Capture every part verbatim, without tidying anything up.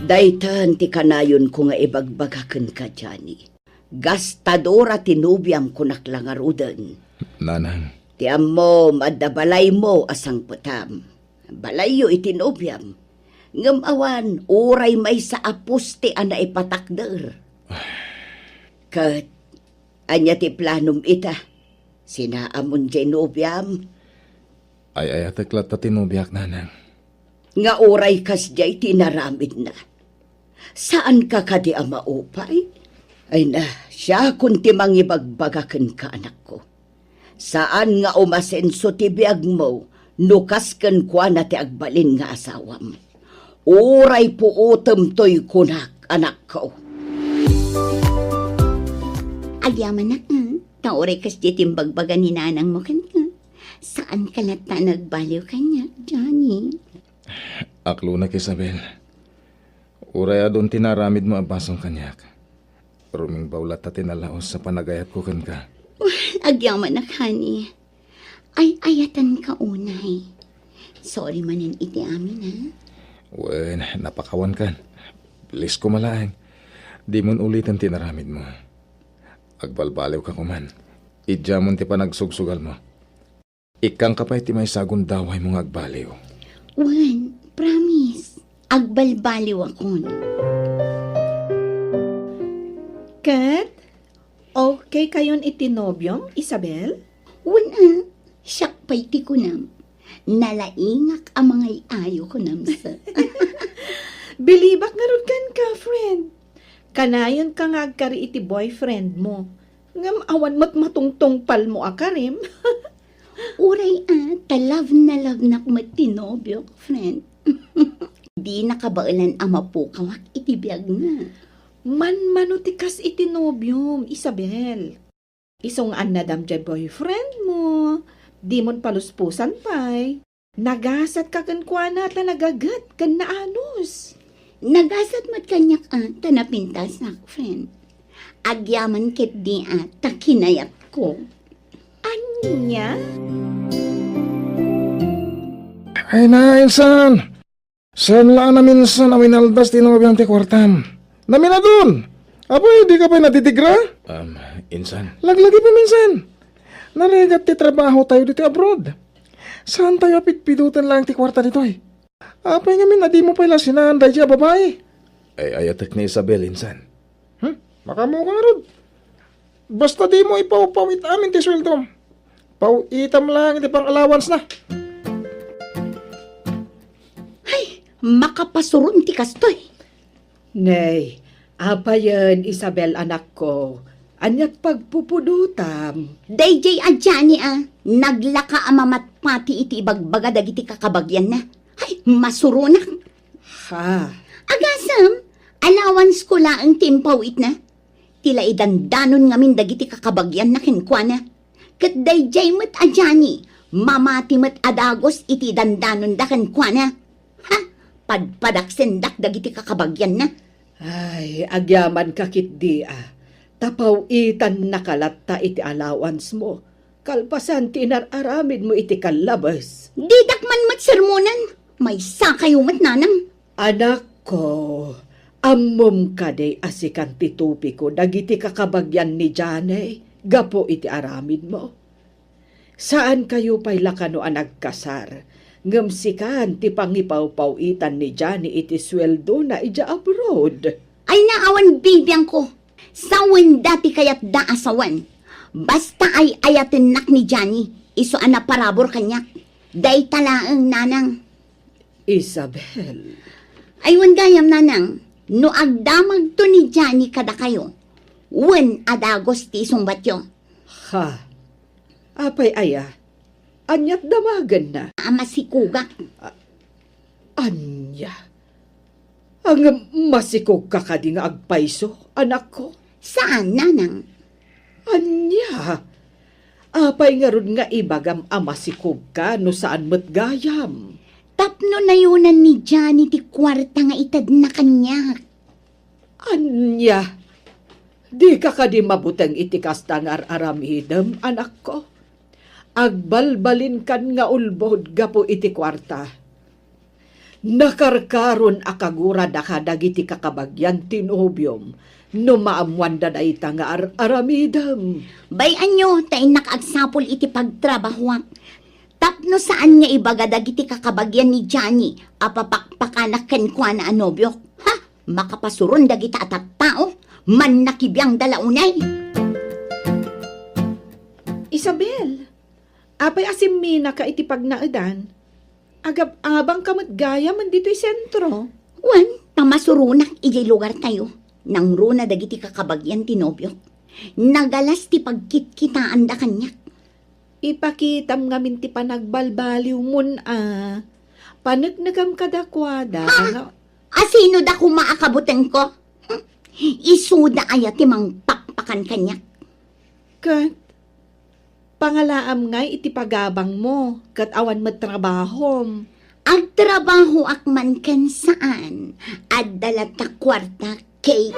Daytan ti kanayonko nga ibagbaga kenka, Johnny. Gastadora ti nobiam, kunak la ngaruden. Nanang. Ti ammom, adda balaymo a sangpetam. Balayyo iti nobiam. Ngem awan, uray maysa a poste a naipatakder. Ket, ania ti planom ita? Sinaamon jay nobiam? Ay-ayatek latta ti nobiak, Nanang. Nga uray kasjay ti inaramidna. Saanka kadi a maupay? Ay na, siakon ti mangibagbaga kenka, anakko. Saan nga umasenso ti biagmo no kas kenkuana ti agbalin nga asawam. Uray puotem toy kunak, anakko. Agyamanak, ah, ta uray kasdi ti imbagbaga ni nanangmo kenka. Saanka latta a nagbaliw kaniak, Johnny. Aklonak, Isabel. Uray adun ti naaramidmo a basol kaniak, rumingbaw latta ti nalaus a panagayatko kenka. Agyamanak, honey. Ay-ayatenka unay. Sorry manen iti amin, ha? Wen, napakawankan. Please, koma laeng. Dimon uliten ti inaramidmo. Agbalbaliwka koman. Idiamon ti panagsugsugalmo. Ikkangka pay ti maysa a gundawaymo nga agbaliw. Wen, promise. Agbalbaliwakon. Ket, okay kayon iti nobiom, Isabel? Wen, a. Siak pay ti kunam. Nalaingak a mangay-ayo, kunam sa. Bilibak ngarud kenka, friend. Kanayonka nga agkari iti boyfriendmo. Ngem awan met matungtungpalmo a karim. Uray a, ta love na love nak met ti nobiok, friend. Di nakabaelan a mapukawak iti biagna. Manmano ti kas iti nobiom, Isabel. Isu nga annadam diay boyfriendmo, dimon paluspusan pay. Nagasatka kenkuana ta nagaget ken naanus. Nagasat met kaniak a ta napintasak, friend. Agyaman ketdi a ta kinayatko. Ania? Ay na, insan! Saan la a naminsan a winaldas ti nobiam ti kuartam? Naminadun! Apay, dika pay naditigra? Um, insan. Laglagi pay minsan. Narigat ti trabahotayo ditoy abroad. Saantayo a pidpiduten laeng ti kuarta ditoy? Apay ngamin a dimo pay la sinaan daydiay a babai? Ay-ayatek ni Isabel, insan. Hmm? Makaammoka ngarud. Basta dimo ipawpaw-it amin ti sueldom. Paw-itam laeng ti pang-allowance na. Ay, makapasuron ti kastoy. Nay, apayen, Isabel, anakko, aniat pagpupudotam? Daydiay a Johnny a, naglaka a mamatpati iti ibagbaga dagiti kakabagianna. Ay, masuronak. Ha? Agasem, allowance ko laeng ti impaw-itna. Ti la idandanon ngamin dagiti kakabagianna kenkuana. Ket daydiay met a Johnny, mamati met a dagus iti idandanonda kenkuana. Ha? Padpadaksendak dagiti kakabagianna. Ay, agyamanka ketdi a, ta paw-itannaka latta iti allowance mo, kalpasan ti inar-aramidmo iti kallabes. Didak man met sermonan, maysakayo met, nanang. Anakko, ammom kadi a sikan ti tupiko dagiti kakabagian ni Johnny gapu iti aramidmo? Saankayo pay la kano a nagkasar, ngem sikan ti pangipawpaw-itan ni Johnny iti sueldona idiay abroad. Ay, naawan bibiangko. Sawenda ti kayatda a sawen. Basta ay-ayatennak ni Johnny, isu a naparabur kaniak. Dayta laeng, nanang. Isabel. Ay, wen gayam, nanang, no agdamagto ni Johnny kadakayo, wen a dagus ti isungbatyo. Ha? Apay aya? Aniat damagenna? A masikogak. A-, ania? Ngem masikogka kadi nga agpayso, anakko? Saan, nanang. Ania? Apay ngarud nga ibagam a masikogka no saan met gayam? Tapno nayonan ni Johnny ti kuarta nga itedna kaniak. Ania? Dika kadi mabuteng iti kasta nga ar-aramidem, anakko? Agbalbalinkan nga ulbod gapu iti kuarta. Nakarkaron a kagurada kadagiti kakabagyan ti nobiom no maammoanda dayta nga ar-aramidem. Bay-anyo ta innak agsapul iti pagtrabahoak. Tapno saan nga ibaga dagiti kakabagyan ni Johnny a papakpakanak kenkuana a nobiok. Ha? Makapasuron dagita a tattao? Mannakibiangda la unay. Isabel, apay a simminaka iti pagnaedan? Agab-abangka met gayamen ditoy sentro. Wen, ta masuronak idiay lugartayo. Nangruna dagiti kakabagyan ti nobiok. Nagalas ti pagkitkitaanda kaniak. Ipakitam ngamin ti panagbalbaliwmon a. Paneknekam kadakuada. Ha? Nga asino da koma a kabutengko? Hmm? Isuda aya ti mangpakpakan kaniak? Ket pangalaam ngay iti pagabangmo ket awan met trabahom. Agtrabahoak man ken saan, adda latta kuarta, Kate.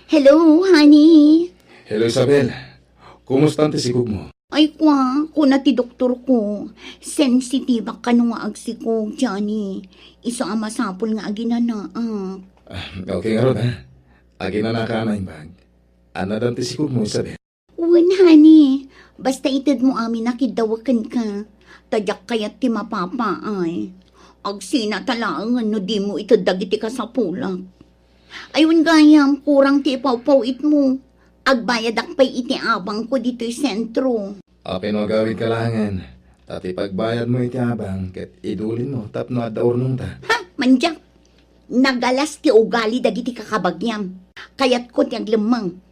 Hello, honey. Hello, Isabel. Kumusta ti sikogmo? Ay, kwa, kuna ti doktorko, sensitibak kano nga agsikog, Johnny. Isu a masapul nga aginanaak. Ah, okay ngarud, ha? Aginanaka a naimbag. Annadan ti sikogmo, Isabel? Wen, honey. Basta itedmo amin a kiddawek kenka. Ta diak kayat ti mapapaay. Agsinata laengen no dimo ited dagiti kasapulak. Ay, wen gayam, kurang ti ipawpaw-itmo. Agbayadak pay iti abangko ditoy sentro. Apay no agawidka laengen, ta ti pagbayadmo iti abang ket idulinmo tapno adda urnongta. Ha? Mandiak! Nagalas ti ugali dagiti kakabagiam. Kayatko ti aglemmeng.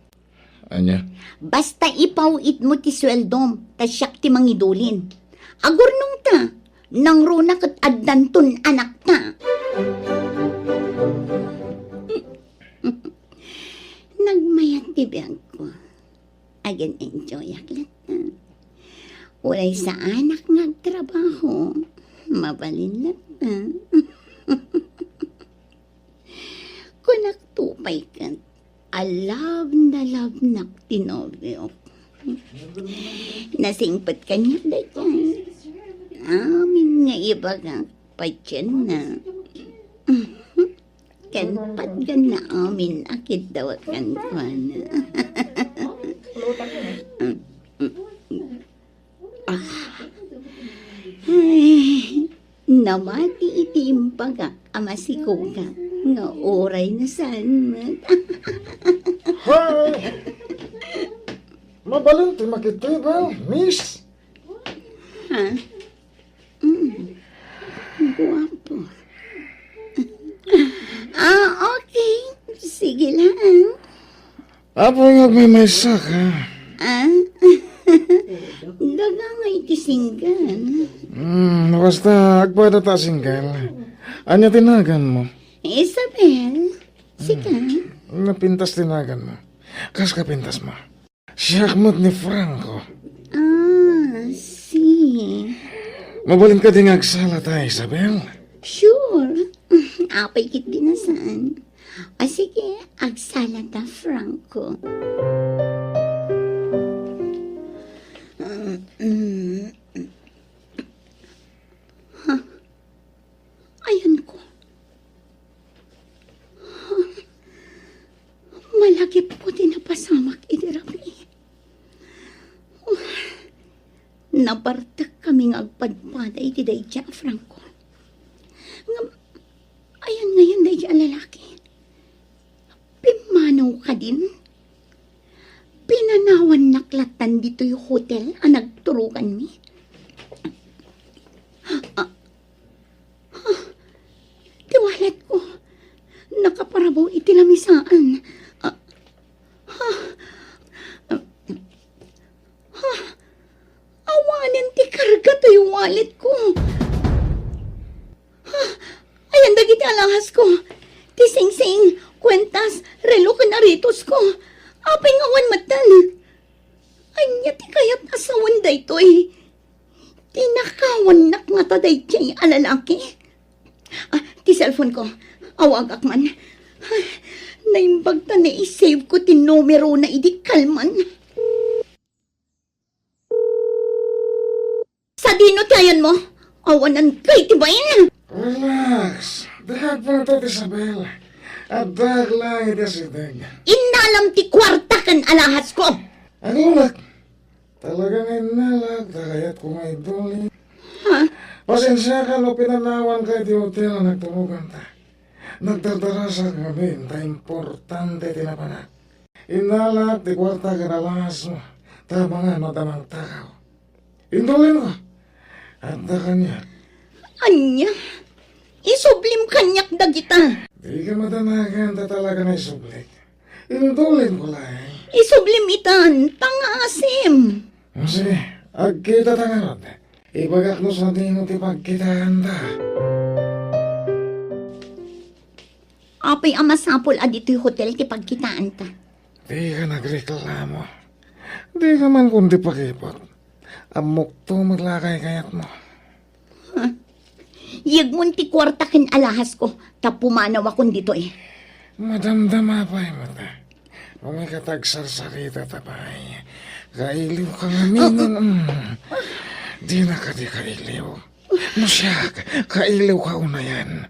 Ania? Basta ipaw-itmo ti sueldom, ta siak ti mangidulin. Agurnongta, nangruna ket addanton anakta. Nagmayat ti biagko. Agen-enjoyak latta. Uray saanak nga agtrabaho, mabalin latta. Kunakto pay ket, a love na love nak ti nobiok. Nasingpet kaniak daytoy. Amin nga ibagak, patienna. Ken patgan na amin a kiddawek kenkuana. Ah. Ay, namati iti imbagak a masikogak nga uray no saan met. Hi! Mabalin ti makitibel, miss? Ha? Mm. Guapo. Ah, okay. Sige lang. Apo nga agmaymaysa ka. Ah? Daga nga iti single. Hmm, basta agpada ta single. Ania ti naganmo? Isabel. Sika? Hmm. Napintas ti naganmo. Kas kapintasmo? Siak met ni Franco. Ah, si. Mabalin kadi nga agsala ta, Isabel? Sure. Apay ket di na saan. Ah, sige, agsala ta, Franco. Mm, mm. Ha? Ayanko. Malagipko ti napasamak idi rabii. Nabartekkami nga agpadpada iti daydiay a Franco. Ngem, ayan ngayon daydiay a lalaki? Pimmanaw kadin? Pinanawannak lattan ditoy hotel a nagturoganmi? Ah, ah, ti walletko. Nakaparabaw iti lamisaan. Ah, ah, ah, ah, awanen ti karga toy walletko. Ha? Ayan dagiti alhasko. Ti singsing, kuentas, relo ken aretosko. Apay nga awan metten? Ania ti kayat a sawen daytoy? Ti nakawannak ngata daydiay a lalaki? Ah, ti cellphone ko. Awagak man. Ay, naimbag ta nai-save ko ti numero na idi kalman. Sa Dino ti ayanmo? Awanan kay ti bain. Relax. Dagagpon to, Isabel. Adda lang iti asideg. Innalam ti kuarta ken alahas ko. Agulak. Talaga nga innalak, ta kayatko nga idulin. Ha? Pasensiakan no pinanawanka iti hotel a nagturoganta. Nagdardarasak ngamin ta importante ti napanak. Innalak ti kuarta ken alahasmo, ta amangan no adda mangtakaw. Indulinko. Adda kaniak. Ania? Isublim kaniak dagita. Dika madanagan ta talaga nga isublik. Indulinko laeng. Isublim itan, pangaasim. O, sige, agkitata ngarud. Ibagak no sadino ti pagkitaanta. Apay a masapul a ditoy hotel ti pagkitaanta? Dika nagreklamo. Dika man kundi pakipot. Ammokto met la a kaykayatmo. Huh? Yegmon ti kuarta ken alahasko, ta pumanawakon ditoy. Madamdama pay met. Umay ket agsarsarita ta pay. Kailiwka ngamin. Mm. Dina kadi kailiw. No siak, kailiwka unayen.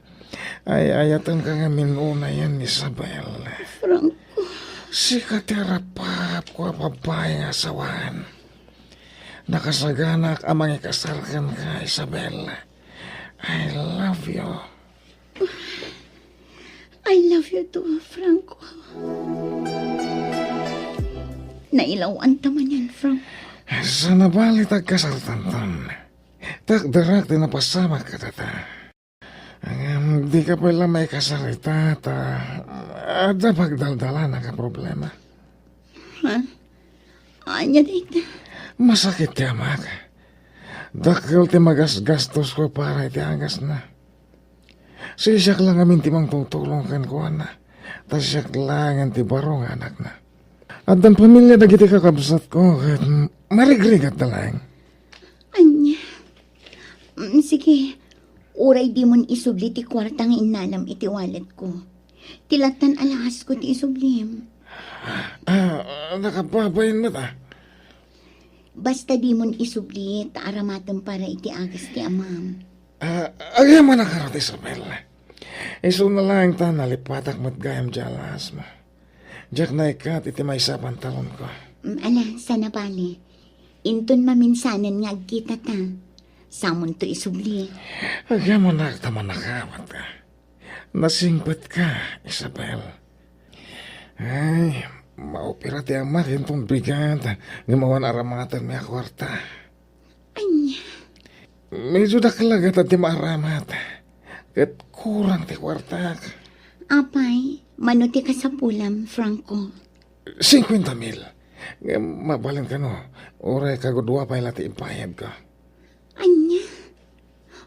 Ay-ayatenka ngamin unayen, Isabel. Franco. Sika ti arapapko a babai nga asawan. Nakasaganak a mangikasar kenka, Isabel. I love you. I love you too, Franco. Nailaw-anta manen, Franco. Saan a bali ti agkasartanton? Takderak ti napasamak kadata. Ngem dika pay la maikasar ita ta adda pagdaldalanak a problema. Ha? Ania dayta? Masakit ti amak. Dakkel ti magasgastosko para iti agasna. Siak la ngamin ti mangtutulong kenkuana, ta siak laengen ti baro nga anakna. Addan pamilia dagiti kakabsatko ket marigrigatda laeng. Ania? Mm, sige, uray dimon isubli ti kuarta nga innalam iti walletko. Ti lattan alahasko ti isublim. Ah, nakababain met, ah. Basta dimon isubli, ta aramatem para iti agas ti amam. Ah, agyamanak ngarud, Isabel. Isuna laeng ta nalipatak met gayam diay alahasmo. Diak naikkat iti maysa a pantalonko. Mm, ala, saan a bali. Inton maminsanen nga agkitata, samonto isubli. Agyamanak ta manakawatka. Nasingpetka, Isabel. Ay, maopera ti amak inton bigat, ngem awan aramatenmi a kuarta. Ania? Medyo dakkel a gatad ti maaramat. Ket kurang ti kuartak. Apay, mano ti kasapulam, Franco? Singkuenta mil. Ngem mabalin kano, uray kagudua pay la ti ibayadko. Ania?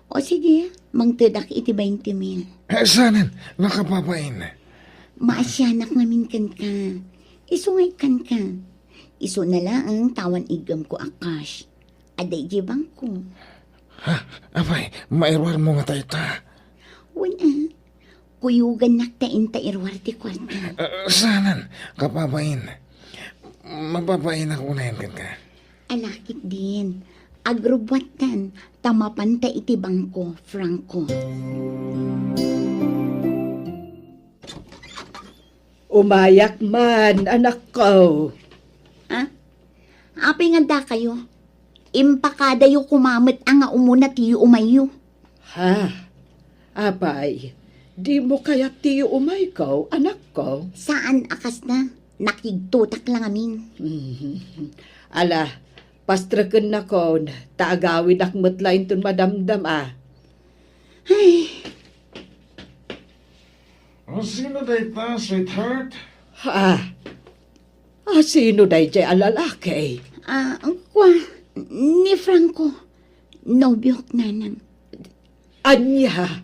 O sige, mangtedak iti bainte mil. Eh, saanen, nakababain. Maasianak ngamin kenka. Isu nga ikkanka. Isuna laeng ta awan iggemko a cash. Adda idiay bangko. Ha? Apay, mairuarmo ngata ita? Wen a. Kuyogannak ta inta iruar ti kuarta. Ah, saanen, kababain. Mababainak unayen kenka. Ala ketdin. Agrubbuattan ta mapanta iti bangko, Franco. Umayak man, anakko. Ah? Apay nga addakayo? Impakadayo koma met a nga umuna ti yuumayyo. Ha? Apay, dimo kayat ti yuumayko, anakko? Saan a kasta. Nakigtotak la ngamin. Mhm. Ala, pastreken nakon, ta agawidak met la inton madamdam a. Ay. O, sino dayta, sweetheart? Ha? A, sino daydiay a lalaki? Ah, kua, ni Franco. Nobiok, nanang. Ania?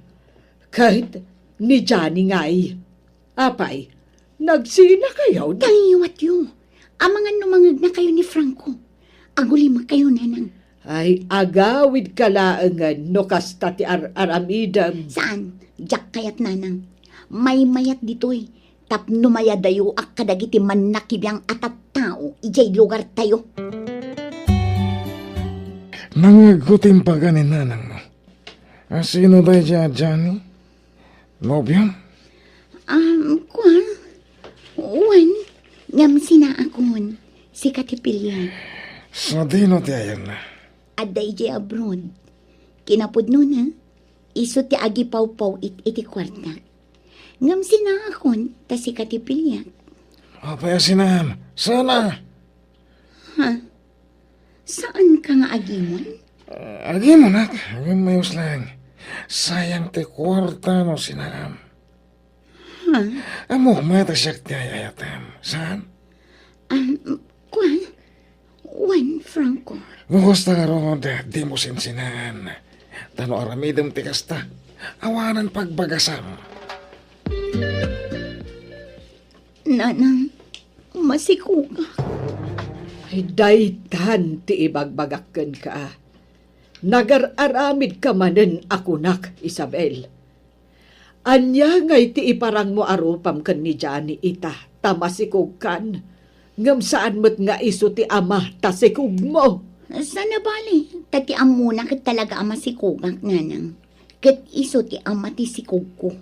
Ket ni Johnny ngay? Apay, nagsinakayo? Kaliwatyo. Amangan no mangegnakayo ni Franco. Agulimekkayo, nanang. Ay, agawidka laengen no kasta ti ar-aramidem. Saan? Diak kayat, nanang. Maymayat ditoy. Tapno mayadayoak kadagiti mannakibiang a tattao idiay lugartayo. Nangngegko ti imbaga ni nanangmo. A, sino daydiay a Johnny? Nobiom? Um, kua? Wen, ngem sinaakon, sika ti pilian. Sadino ti ayanna? Adda idiay abroad. Kinapudnona, isu ti agipawpaw-it iti kuarta. Ngem sinaakon, ta sika ti piliak. Apay a sinaam? Sana! Ha? Saanka nga agimon? Ah, agimonak, agimon mayos lang. Sayang ti kuarta no sinaam. Ha? Ammok met a siak ti ay-ayatem. Saan? Um, kua? Wen, Franco. No kasta ngarud, dimo sinsinaan. Ta no aramidem ti kasta, awanen pagbagasam. Nanang, masikogak. Ay, daytan ti ibagbagak kenka. Nagar-aramidka manen a kunak, Isabel. Ania ngay ti iparangmo a rupam ken ni Johnny ita, ta masikogkan? Ngem saan met nga isu ti ama ta sikogmo. Saan a bale, ta ti ammona ket talaga a masikogak, nanang. Ket isu ti ama ti sikogko.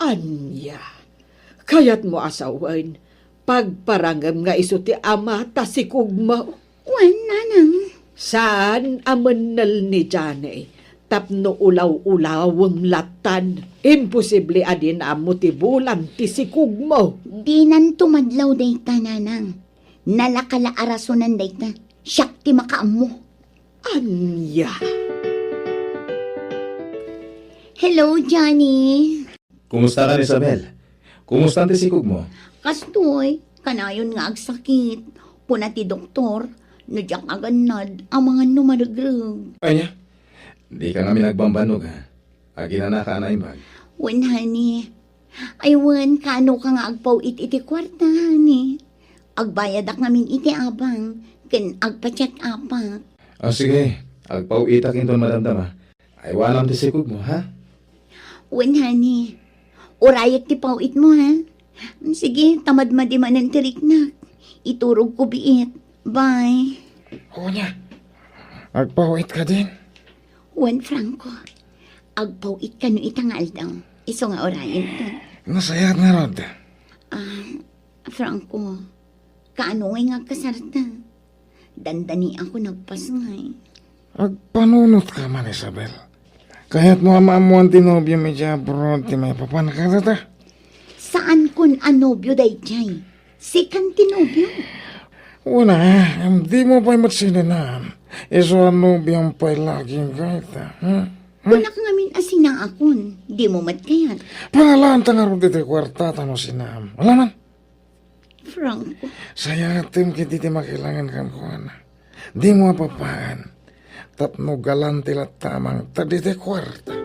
Ania? Kayatmo a sawen, pagparangem nga isu ti ama ta sikogmo? Wen, nanang. Saan a mennel ni Johnny tapno ulaw-ulawem lattan. Imposible a dina ammo ti bulan ti sikogmo. Dinanto madlaw dayta, nanang. Nalaka la a rasonan dayta. Siak ti makaammo. Ania? Hello, Johnny. Kumusta kan, Isabel? Kumusta ti sikogmo? Kastoy, kanayon nga agsakit. Kuna ti doktor, no diak agannad, amangan no maregreg. Ania? Dika ngamin agbambannog, ha? Aginanaka a naimbag? Wen, honey. Ay, wen, kaanoka nga agpaw-it iti kuarta, honey? Agbayadak ngamin iti abang, ken agpa-check-upak. Ah, sige. Agpaw-itak inton madamdama. Aywanam ti sikogmo, ha? Wen, honey. Urayek ti paw-itmo, ha? Sige, ta madmadi manen ti riknak. Iturogko biit. Bye. O nia, agpaw-it kadin? Wen, Franco. Agpaw-it kano ita nga aldaw. Isu nga urayento. Nasayaat ngarud. Ah, Franco, kaano ngay nga agkasarta? Dandaniak a nagpasngay. Agpanunotka man, Isabel. Kayatmo a maammoan ti nobiom idiay abroad ti maipapan kadata? Saankon a nobio daydiay. Sikan ti nobio. Wen a, ngem dimo pay met sinenaan. Isu a nobiom pay la kenka ita, hmm? Hmm? Kunak ngamin a sinaakon. Dimo met kayat. Pangalaanta ngarud iti kuarta ta no sinaam. Ala man. Franco. Sayatem ketdi ti makailangan kenkuana. Dimo a papaen tapno galante latta a mangted iti kuarta.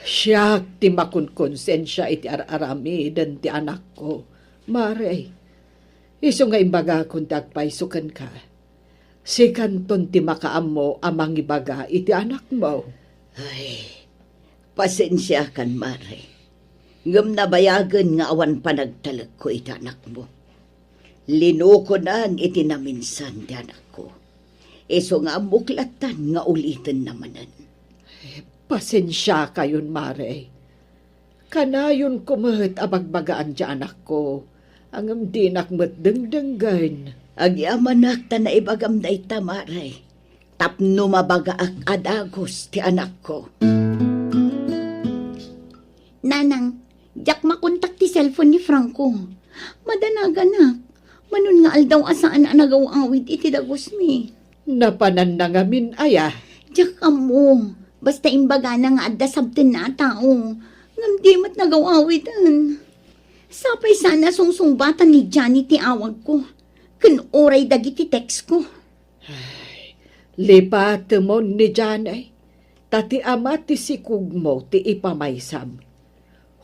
Siak ti makonkonsensia iti ar-aramiden ti anakko, Mare. Isu nga imbagakon ti agpayso kenka. Sikanton ti makaammo a mangibaga iti anakmo. Ay, pasensiakan, Mare. Ngem nabayagen nga awan panagtalekko iti anakmo. Linukonan iti naminsan ti anakko. Isu nga ammok lattan nga ulitenna manen. Eh, pasensiakayon, Mare. Kanayonko met a bagbagaan ti anakko, ngem dinak met dengdenggen. Agyamanak ta naibagam dayta, Mare, tapno mabagaak a dagus ti anakko. Nanang, diak makontak ti cellphone ni Franco. Madanaganak. Manon nga aldaw a saan a nagaw-awid iti dagusmi. Napananna ngamin aya? Diak ammo. Basta imbagana nga adda sabtenna a tao. Ngem di met nagaw-awiden. Sapay saan a sungsungbatan ni Johnny ti awagko ken uray dagiti textko. Ay, lipatemon ni Johnny, ta ti ama ti sikugmo ti ipamaysam.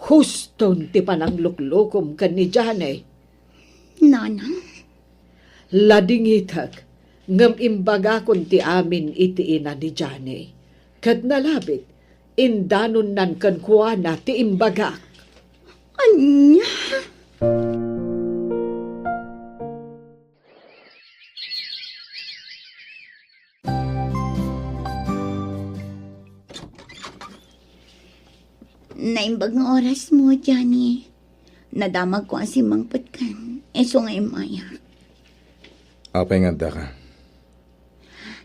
Huston ti panangluklukom ken ni Johnny. Nanang? Ladingitek, ngem imbagakon ti amin iti ina ni Johnny. Ket nalabit, indanonnan kenkuana ti imbagak. Ania? Naimbag nga oras mo, Johnny. Nadamagko a simmangpetkan. Isu nga immayak. Apay nga addaka?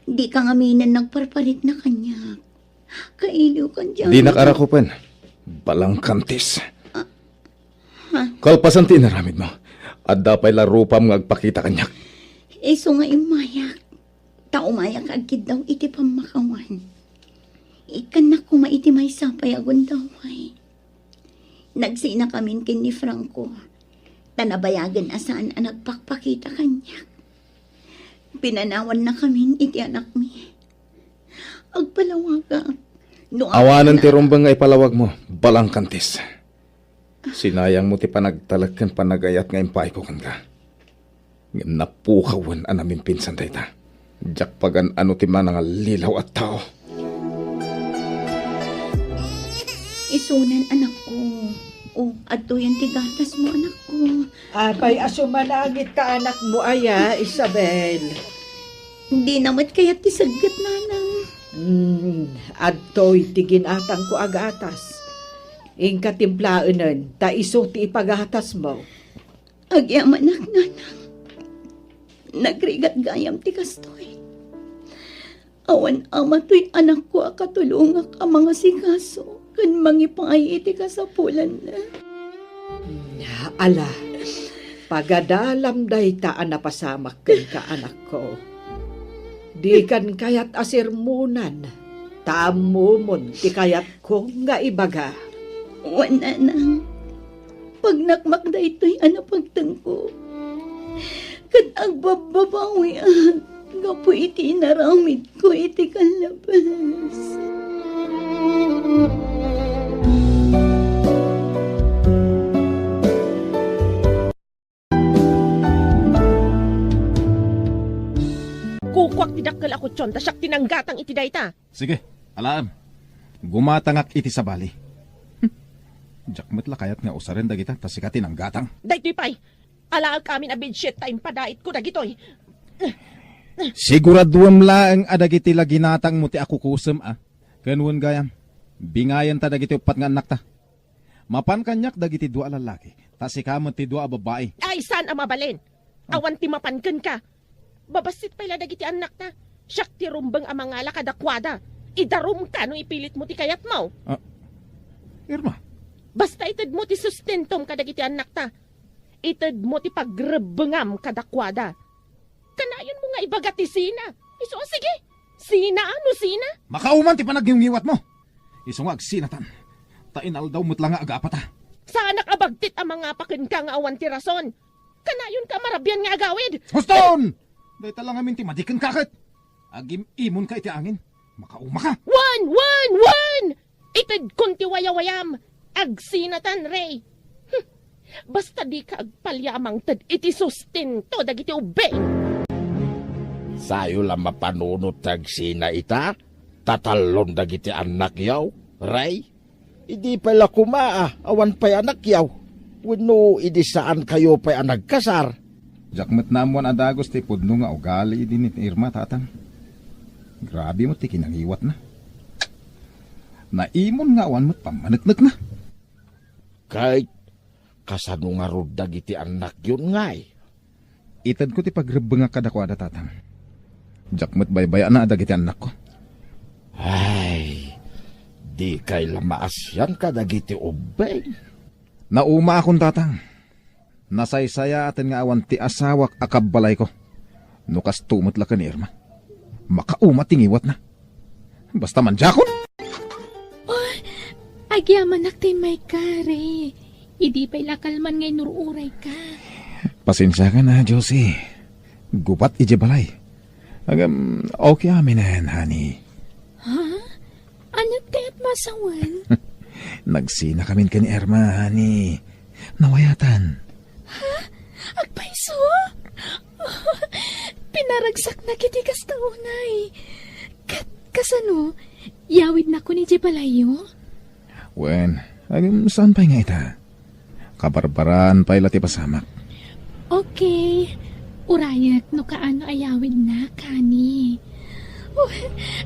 Dika ngamin nagparparikna kaniak. Kailiwkan, Johnny. Dinak arakupen. Balangkantis. Ha? Kalpasan ti inaramidmo, adda pay la rupam nga agpakita kaniak. Isu nga immayak. Ta umayak agkiddaw iti pammakawan. Ikkannak koma iti maysa pay a gundaway. Nagsinakamin ken ni Franco. Ta nabayagen a saan a nagpakpakita kaniak. Pinanawannakamin iti anakmi. Agpalawagak. No Awanen ti rumbeng nga ipalawagmo, balangkantis. Sinayangmo ti panagtalek ken panagayat nga impaayko kenka. Ngem napukawen a namimpinsan dayta. Diak pagan-ano ti manangallilaw a tao. Isunan, anakko. O, adtoyen ti gatasmo, anakko. Apay a sumanangit ka, anakmo aya, Isabel? Dina met kayat ti segget, nanang. Hmm, adtoy ti ginatangko a gatas. Inka timplaenen, ta isu ti ipagatasmo. Agyamanak, nanang. Nagrigat gayam ti kastoy. Awan ama toy anakko a katulongak a mangasikaso ken mangipaay iti kasapulanna. Ala, pagadalam dayta a napasamak kenka, anakko. Dikan kayat a sermonan, ta ammomon ti kayatko nga ibaga. Wen, nanang. Pagnakmak daytoy a napagtengko. Ket agbabbabawiak gapu iti inaramidko iti kallabes. Kukuak ti dakkel a kution, ta siak ti nanggatang iti dayta. Sige, alaem. Gumatangak iti sabali. Hm. Diak met la kayat nga usaren dagita, ta sika ti nanggatang. Daytoy pay, alaek amin a bedsheet ta impadaitko dagitoy. Siguraduem laeng a dagiti la ginatangmo ti akukusem, a. Ken wen gayam, bingayenta dagiti uppat nga annakta. Mapan kaniak dagiti dua a lallaki, ta sika met ti dua a babbai. Ay, saan a mabalin? Ah. Awan ti mapan kenka. Babassit pay la dagiti annakta. Siak ti rumbeng a mangala kadakuada. Idarumka no ipilitmo ti kayatmo. Ah, Irma. Basta itedmo ti sustentom kadagiti annakta. Itedmo ti pagrebbengam kadakuada. Kanayonmo nga ibaga ti sina. Isu a, sige. Sina a no sina? Makauman ti panagngimngiwatmo. Isu nga agsinatan. Ta inaldaw met la nga agapata. Saanak a bagtit a mangapa kenka nga awan ti rason. Kanayonka a marabian nga agawid. Huston! Dayta la ngamin ti madi kenka ket. Agim-imonka iti angin. Makaumaka. Wen, wen, wen! Itedkon ti wayawayam. Agsinatan, Rey. Hm. Basta dika agpalya a mangted iti sustento dagiti ubbing. Sayo la mapanunot ti agsina ita, tatallon dagiti annakyo, Rey. Idi pay la koma a awan pay annakyo, wenno idi saankayo pay a nagkasar. Diak met naammoan a dagus ti pudno nga ugali idi ni Irma, tatang. Grabe met ti kinangiwatna. Naimon nga awan met pammaneknekna. Ket kasano ngarud dagiti annakyon, ngay? Itedko ti pagrebbengak kadakuada, tatang. Diak met baybay-ana dagiti annakko. Ay, dikay la maasian kadagiti ubbing. Naumaakon, tatang. Nasaysayaaten nga awan ti asawak a kabbalayko. No kasto met la ken ni Irma. Makauma ti ngiwatna. Basta mandiakon. Oh, agyamanak ti immayka, Rey. Idi pay la kalman nga inur-urayka. Pasensiakan a, Josie. Gubat idiay balay. Agam, okay aminen, honey. Ha? Aniat kayat masawen? Nagsinakamin ken ni Irma, honey. Nawayatan. Ha? Agpayso? Pinaragsaknak iti kasta unay. Ket kasano? Yawidnakon idiay balayyo? Wen, agam, saan pay nga ita? Kabarbaraan pay la ti pasamak. Okay. Urayek no kaano ayawidna, Kani. Oh,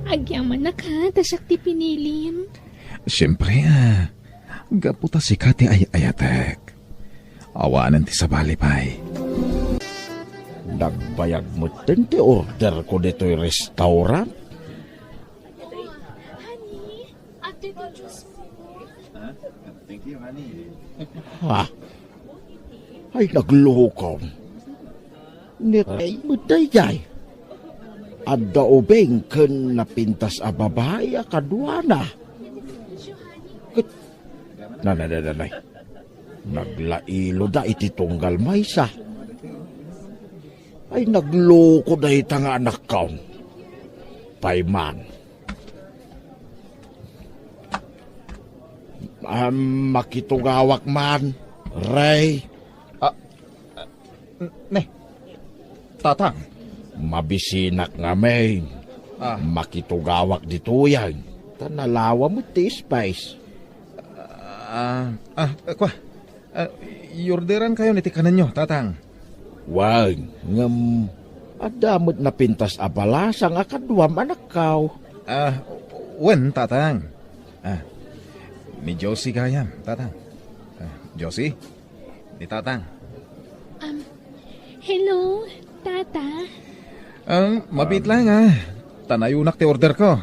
agyamanak a, ta siak ti pinilim. Siyempre, ah. Gapu ta sika ti ay-ayatek. Awanen ti sabali pay. Nagbayag metten ti order ko ditoy restaurant. Honey, ate, ti juice mo. Ha? Ay, nagloko. Ni Rey met daydiay. Adda ubing ken napintas a babai a kaduana. Ket, nanananay. Naglailoda iti tunggal maysa. Ay, nagloko dayta nga anakkaw. Payman. Ah, makitugawak man, Rey. Ah, ah, ne, Tatang. Mabisinak ngamin. Ah. Makitugawak ditoy, ta nalawa met ti space. Ah, ah, kua, ah, iorderankayon iti kanenyo, Tatang. Wen, ngem adda met napintas a balasang a kaduam, anakkaw. Ah, wen, Tatang. Ah, ni Josie gayam, Tatang. Ah, Josie, ni Tatang. Um, hello, Tata. Um, mabiit lang, ah. Ta nayonak ti order ko.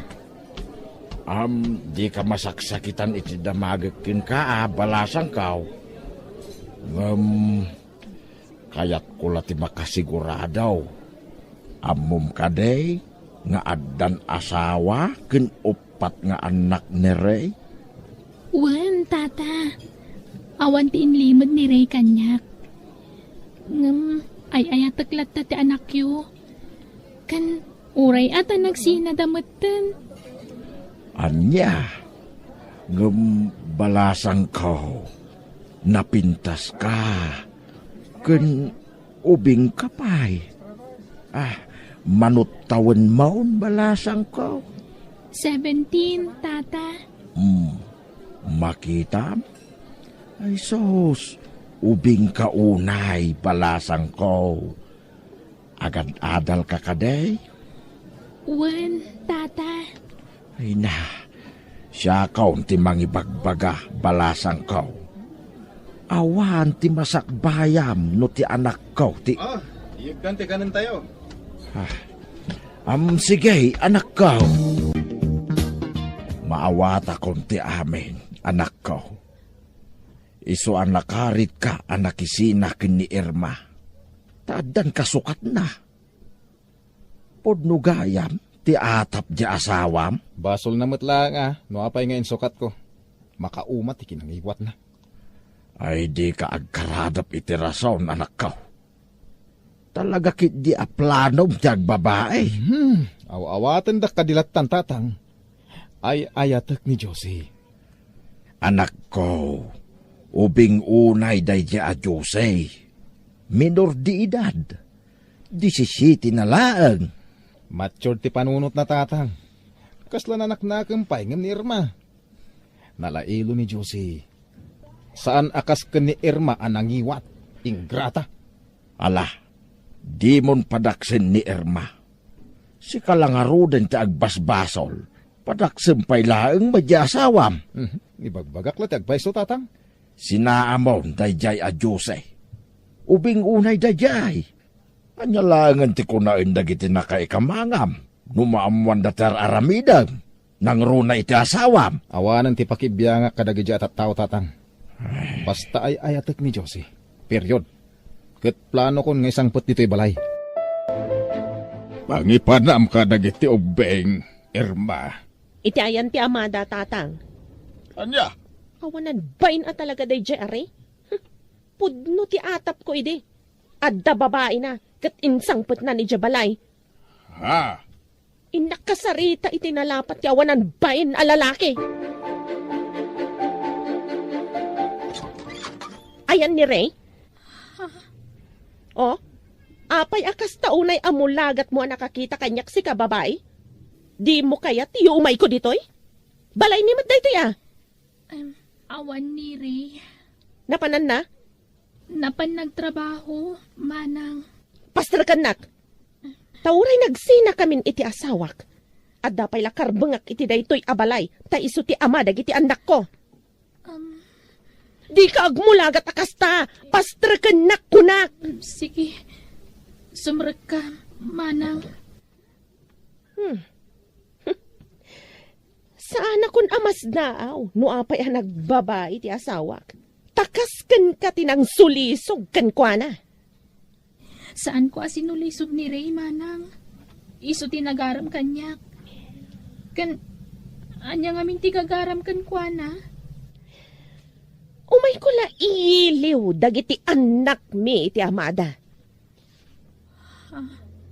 Um, dika masaksakitan iti damagek kenka, ah, balasangkaw. Ngem, kayatko la ti makasigurado. Ammom kadi nga addan asawa ken uppat nga annak ni Rey? Wen, Tata. Awan ti inlimed ni Rey kaniak. Ngem, ay-ayatek latta ti anakyo. Ken, uray a ta nagsinada metten. Ania? Ngem balasangko, napintaska, ken ubingka pay. Ah, manuttawenmon, balasangko. Seventeen, Tata. Hmm, makitam? Ay sus, ubingka unay, balasangko. Agad-adalka kadi? Wen, Tata. Ay na, siakon ti mangibagbaga, balasangko. Awan ti masakbayam no ti anakko ti... Ah, iyegdan ti kanentayo. Ah, am, sige, anakko. Maawatakon ti amin, anakko. Isu a nakaritka a nakisina ken ni Irma. Ta addan kasukatna. Pudno gayam ti atap ti asawam? Basolna met laeng a no apay nga insukatko. Makauma ti kinangiwatna. Ay, dika agkaradap iti rason, anakko. Talaga ketdi a planom ti agbabai. Hmm, aw-awatendak kadi lattan, Tatang. Ay-ayatek ni Josie. Anakko, ubing unay daydi a Josie. Minor de edad. Disisiete na laeng. Mature ti panunotna, Tatang. Kasla nanaknakem pay ngem ni Irma. Nalailo ni Josie. Saan a kas ken ni Irma a nangiwat. Ingrata. Ala, dimon padaksen ni Irma. Sika la ngaruden ti agbasbasol. Padaksem pay laeng met ti asawam. Mhm. Ibagbagak la ti agpayso, Tatang. Sinaamon daydiay a Josie. Ubing unay daydiay. Ania laengen ti kunaen dagiti nakaikamangam no maammoanda ti ar-aramidem? Nangruna iti asawam. Awanen ti pakibiangak kadagiti a tattao, Tatang. Basta ay-ayatek ni Josie. Period. Ket planokon nga isangpet ditoy balay. Pangipanam kadagiti ubbing, Irma. Iti ayan ti amada, Tatang. Ania? Awanan bain a talaga daydiay ari. Pudno ti atapko idi. Adda babaina ket insangpetnan idiay balay. Ha? Innak kasarita iti nalapat ti awanan bain a lalaki. Ayan ni Ray? Oh, apay a kasta unay a mulagatmo a nakakita kaniak sika, babai? Dimo kayat ti yuumayko ditoy? Balaymi met daytoy a. Em, awan ni Ray. Napananna? Napan nagtrabaho, manang. Pastrekennak! Ta uray nagsinakamin iti asawak, adda pay la karbengak iti daytoy a balay ta isu ti ama dagiti annakko. Um, Dika agmulagat a kasta! Pastrekennak, kunak! Sige. Sumrekka, manang. Hmm. Saanakon a masdaaw no apay a nagbabai ti asawak. Ta kas kenka ti nangsulisog kenkuana. Saanko a sinulisog ni Ray, manang. Isu ti nagaram kaniak. Ken, ania ngamin ti gagaram kenkuana? Umayko la iyiliw dagiti annakmi iti amada.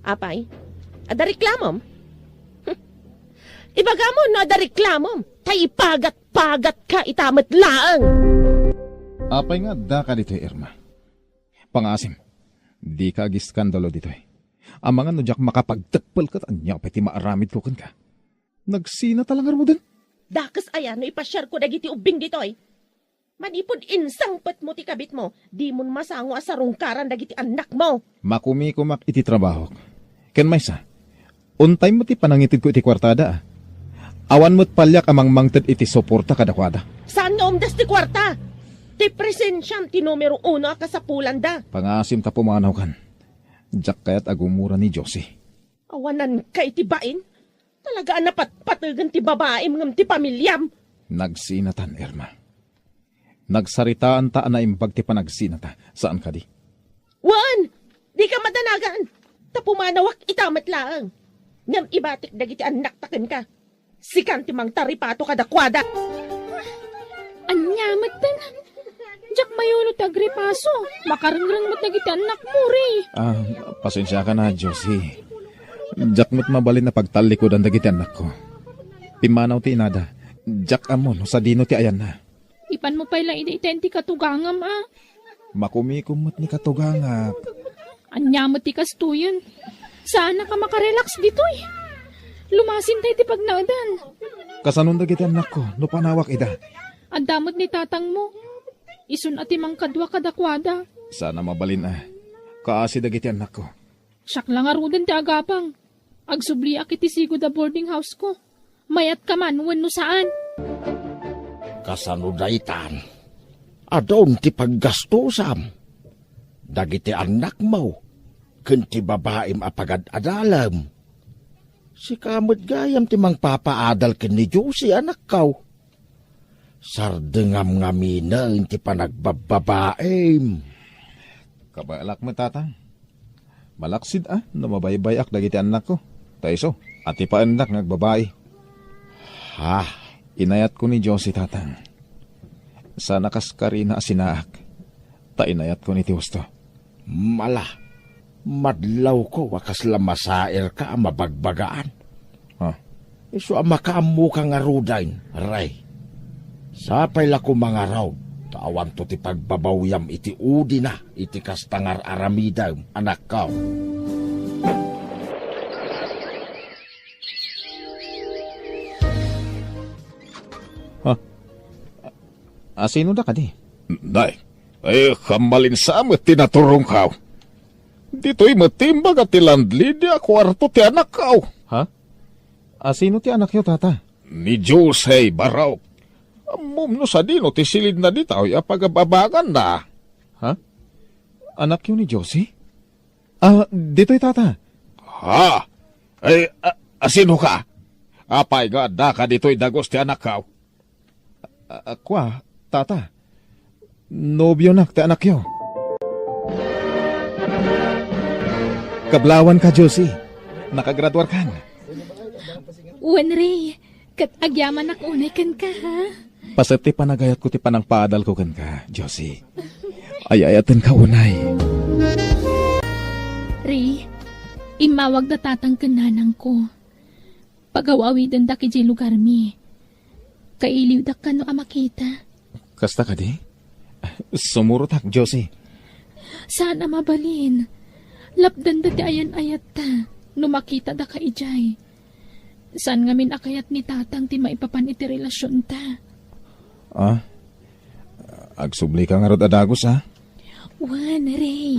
Apay, adda reklamom? Ibagam no adda reklamom, ta ipagat-pagatka ita met laeng. Apay nga addaka ditoy, Irma? Pangaasim, dika agiskandalo ditoy. Amangan no diak makapagtekpel ket ania pay ti maaramidko kenka. Nagsinata la ngaruden. Dakes aya no ipasiarko dagiti ubbing ditoy? Manipud insangpetmo ti kabitmo, dimon masango a sarungkaran dagiti annakmo. Makumikumak iti trabahok. Ken maysa, untay met ti panangitedko iti kuartada, a. Awan met paliak a mangmangted iti suporta kadakuada. Saan nga umdas ti kuarta? Ti presensiam ti numero uno a kasapulanda. Pangaasim ta pumanawkan. Diak kayat a gumura ni Josie. Awananka iti bain? Talaga a napatpategen ti babaim ngem ti pamiliam. Nagsinatan, Irma. Nagsaritaanta a naimbag ti panagsinata, saan kadi? Wen, dika madanagan. Ta pumanawak ita met laeng. Ngem ibatik dagiti annakta kenka. Sikan ti mangtaripato kadakuada. Ania metten? Diak mayulo ti agripaso. Makarengreng met dagiti annakmo, Ray. Ah, pasensiakan a, Josie. Diak met mabalin a pagtallikudan dagiti annakko. Pimmanaw ti inada. Diak ammo no sadino ti ayanna. Ipanmo pay la idi ita ti katugangam, a. Makumikom met ni katugangak. Ania met ti kastoyen? Saanak a makarelax ditoy. Lumasinta iti pagnaedan. Kasanon dagiti annakko no panawak ida? Adda met ni tatangmo. Isun a ti mangkadua kadakuada. Saan a mabalin a. Kaasi dagiti annakko. Siak la ngaruden ti agabang. Agsubliak iti sigud a boarding house-ko. Mayatka man wenno saan? Kasano daytan? Adun ti paggastosam. Dagiti annakmo ken ti babaim a pagad-adalem. Sika met gayam ti mangpapaadal ken ni Josie, anakko. Sardengam ngaminen ti panagbababaim. Kabaelak met, Tatang. Malaksid a no mabaybay-ak dagiti annakko. Ta isu, atipaendak nga agbabai. Ha? Inayatko ni Josie, Tatang. Saan a kas karina a sinaak. Ta inayatko ni ti husto. Mala, madlawko a kasla masairka a mabagbagaan. Ah. Isu a makaammoka ngaruden, Ray. Sapay la koma ngarud, ta awanto ti pagbabawiam iti udina iti kasta nga ar-aramidem, anakko. Ha? A-, asino da kadi? Nay, eh, kammalinsa met ti naturongko. Ditoy met ti imbaga ti landlady a kuarto ti anakko. Ha? Asino ti anakyo, Tata? Ni Jose Barok. Ammom no sadino ti silidna ditoy a pagababaganna. Ha? Anakyo ni Jose? Ah, ditoy, Tata. Ha? Eh, a-, asino ka? Apay nga addaka ditoy dagus ti anakko? A-, a-, kua, Tata. Nobionak ti anakyo. Kablawanka, Josie. Nakagraduarkan. Wen, Ray, ket agyamanak unay kenka, ha? Paset ti panagayatko ti panangpaadalko kenka, Josie. Ay-ayatenka unay. Ray, immawagda tatang ken nanangko. Pagaw-awidendak idiay lugarmi. Kailiwdak kano a makita. Kasta kadi? Sumurotak, Josie. Saan a mabalin. Lapdanda ti ayan-ayatta no makitada ka idiay. Saan ngamin a kayat ni Tatang ti maipapan iti relasionta. Ah? Agsublika ngarud a dagus, ha? Wen, Ray.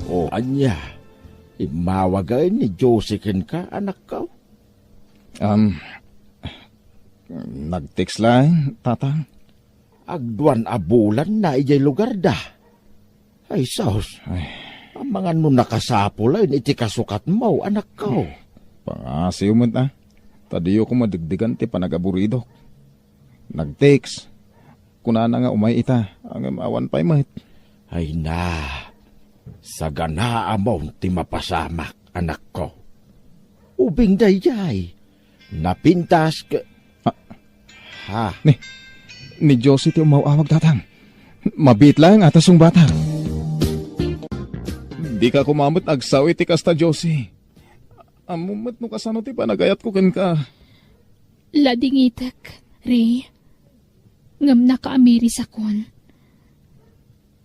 O, ania? Immawag ni Josie kenka, anakko? Um, nag-text laeng, Tatang. Agduan a bulanna idiay lugarda. Ay, sus. Ay. Amangan no nakasapulayen iti kasukatmo, anakko. Pangasiw met, a. Ta diyo ko madegdegan ti panagaburidok. Nag-text. Kunana nga umay ita, ngem awan pay met. Ay na, saganaamon ti mapasamak, anakko. Ubing daydiay, napintas ke-, Ah. Ha? Ni, ni Josie ti umaw-awag, Tatang. Mabiit laeng a ta sungbatak. Dika koma met agsao iti kasta, Josie. Ammom met no kasano ti panagayatko kenka. Ladingitek, Ray. Ngem nakaamirisakon.